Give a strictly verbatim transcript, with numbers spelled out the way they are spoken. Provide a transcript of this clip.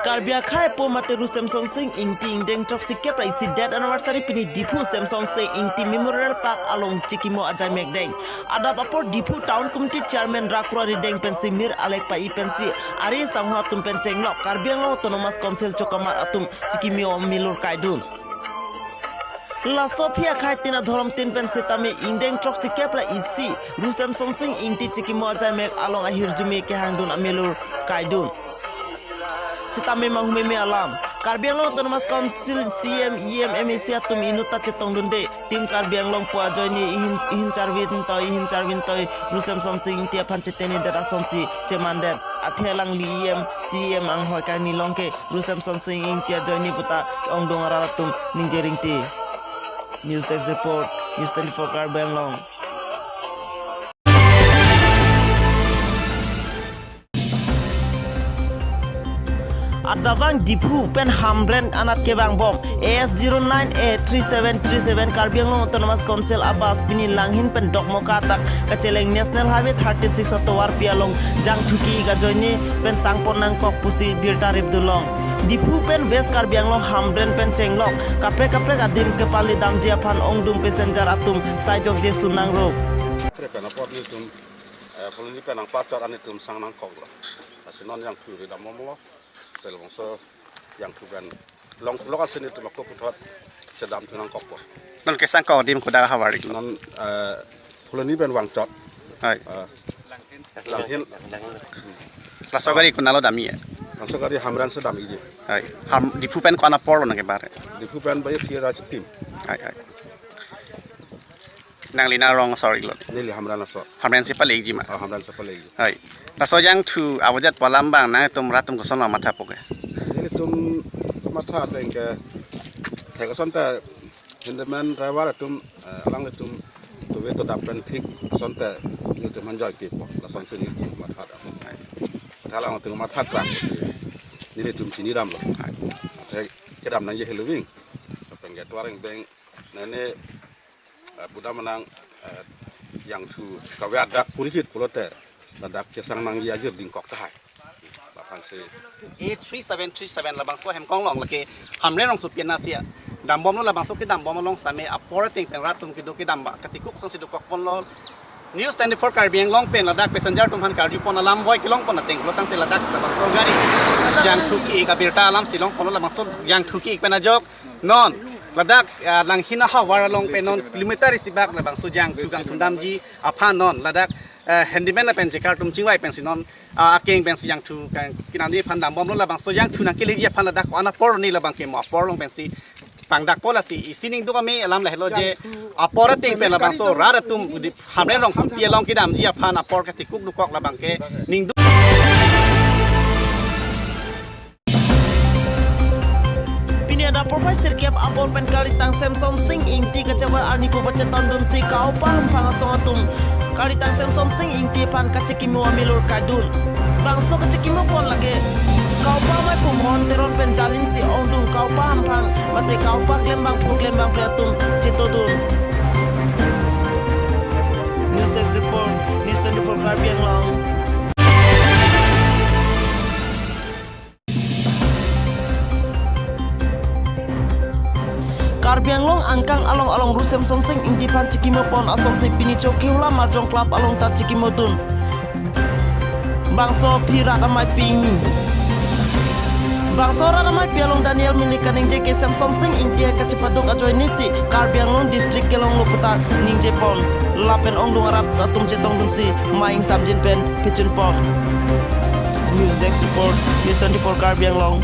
Karbi akhai apo mate Ru Semsonsing Ingti ingdeng throksi kep ra isi death anniversary pini Diphu Semsonsing Ingti Memorial Park along chikimo ajai mekdeng. Adap apor Diphu Town Committee Chairman Rakro Rideng pensi mir alek pa-i pensi ari sangho atum pen chenglok Karbi Anglong Autonomous Council chokamar atum chikimo amilur kaidun. Laso aphi akhai tin adhorom tin pen setame ingdeng throksi kep ra isi Ru Semsonsing Ingti chikimo ajai mek along ahirjume kehangdun amilur kaidun. Setame manghumeme alam Karbi Anglong Autonomous Council C E M, E M, M A C atum inut ta chetongdunde. Team Karbi Anglong pu ajoine ihin ihin charvin toi ihin charvin toi Ru Semsonsing Ingti aphan chetene det asonsi chemandet. Athe alangli E M, C E M anghoi kangni along ke Ru Semsonsing Ingti ajoine puta ongdung arat atum ningje ringti. News Desk Report, News twenty-four Karbi Anglong. Adavang Diphu pen Hamren anat kevangbom A S zero nine A three seven three seven Karbi Anglong Autonomous Council a bus pini Langhin pen Dokmoka atak kacheleng National Highway thirty-six atovarpi along jangthu ki-ik ajoine pen sangpon nangkok pusi birta ripdunlong. Diphu pen West Karbi Anglong Hamren pen chenglok kaprek kaprek adim kepali damji aphan ongdung passenger atum saijokje sun nangruk. Kaprek pen apot nelitum, eh, Phuloni pen nangpachot an nelitum sang nangkoklo. Lasi non jangthu ridam bomlo. Sel bangso jangthu pen longthu lok asin nelitum ako puthot chedamthu nangkokpo. Non kesang kok adim kodak havar ik? Non, eh, Phuloni pen vangchot. Hai. Eh, Langhin. Laso gari konatlo damji? Laso gari Hamren si damji. Hai. Ham, Diphu pen ko-an aporlo nangkebar? Diphu pen bai thira chitim. Hai, hai. Nangli nang rong asor iklo? Neli Hamren asor. Hamren si palekji ma? Oh, Hamren si palekji. Hai. Laso jangthu avodet pu alam abang nangtum rat atum kosonlo mathapo ke? Nelitum matha ateng ke thek asonte handyman driver atum, eh, alanglitum tove todap pen thik asonte nelitum enjoy kipo. Lasonsi nelitum matha dam. Hai. Thalang atum matha klang. Nelitum chinidamlo. Hai. Thek kedam nangji heloving. Pengetuareng beng nene, eh, budam nang, eh, jangthu kave adak purihit pulote ladak kesang nangji ajir dingkok tahai. Laphansi A three seven three seven labangso hemkong along lake Hamren rongsopi anat si dambomlo, labangso kedambom along setame apor ateng pen rat atum kedo kedam ba katikuk sangsi dokokponlo. News twenty-four Karbi Anglong pen ladak passenger atum aphan karjupon alam boi kelongpon ateng pulo tangte ladak labangso gari jangthu ki-ik abirta alamsi longponlo, labangso jangthu ki-ik pen ajok non ladak, ah, Langhin ahavar along pen non kilometer isi bak labangso jangthu kangthundamji aphan non ladak, eh, handyman lapen jekar atum chingvai pensi non, ah, akeng pensi jangthu kang kinamji aphan dambomlo, labangso jangthu nangkeleji aphan ladak ko-an apor ni labang ke mo apor along pensi pangdakpo. Lasi isi ningduk ame alam lahelo je apor ateng pen labangso rat atum di Hamren rongsopi along kedamji aphan apor katikuk dokok labang ke ningduk. Pini adap porphai sirkep apor pen kalitang Semsonsing Ingti kachevoi arni pu pachetondunsi Kaopa hamphang asong atum kalitang Semsonsing Ingti aphan kachekimo amilur kaidun. Bangso kachekimopon lake Kaopa amei pu Mohon Teron pen jalinsi ongdung Kaopa hamphang mate Kaopa klembangphu klembangphli atum chetodun. News Desk Report, News twenty-four Karbi Anglong. Karbi Anglong angkang along along Ru Semsonsing Ingti aphan chekimopon asonsi pini Chokihola Marjong Club along ta chekimodun. Bangso aphi rat amei pini. Bangso rat ameipi along Daniel Milik kaningje ke Semsonsing Ingti kachepaduk ajoinesi Karbi Anglong District kelonglo puta ningjepon. Lapen ongdung arat atum chetongdunsi ma ingsamjin pen pechunpon. News Desk Report, News twenty-four Karbi Anglong.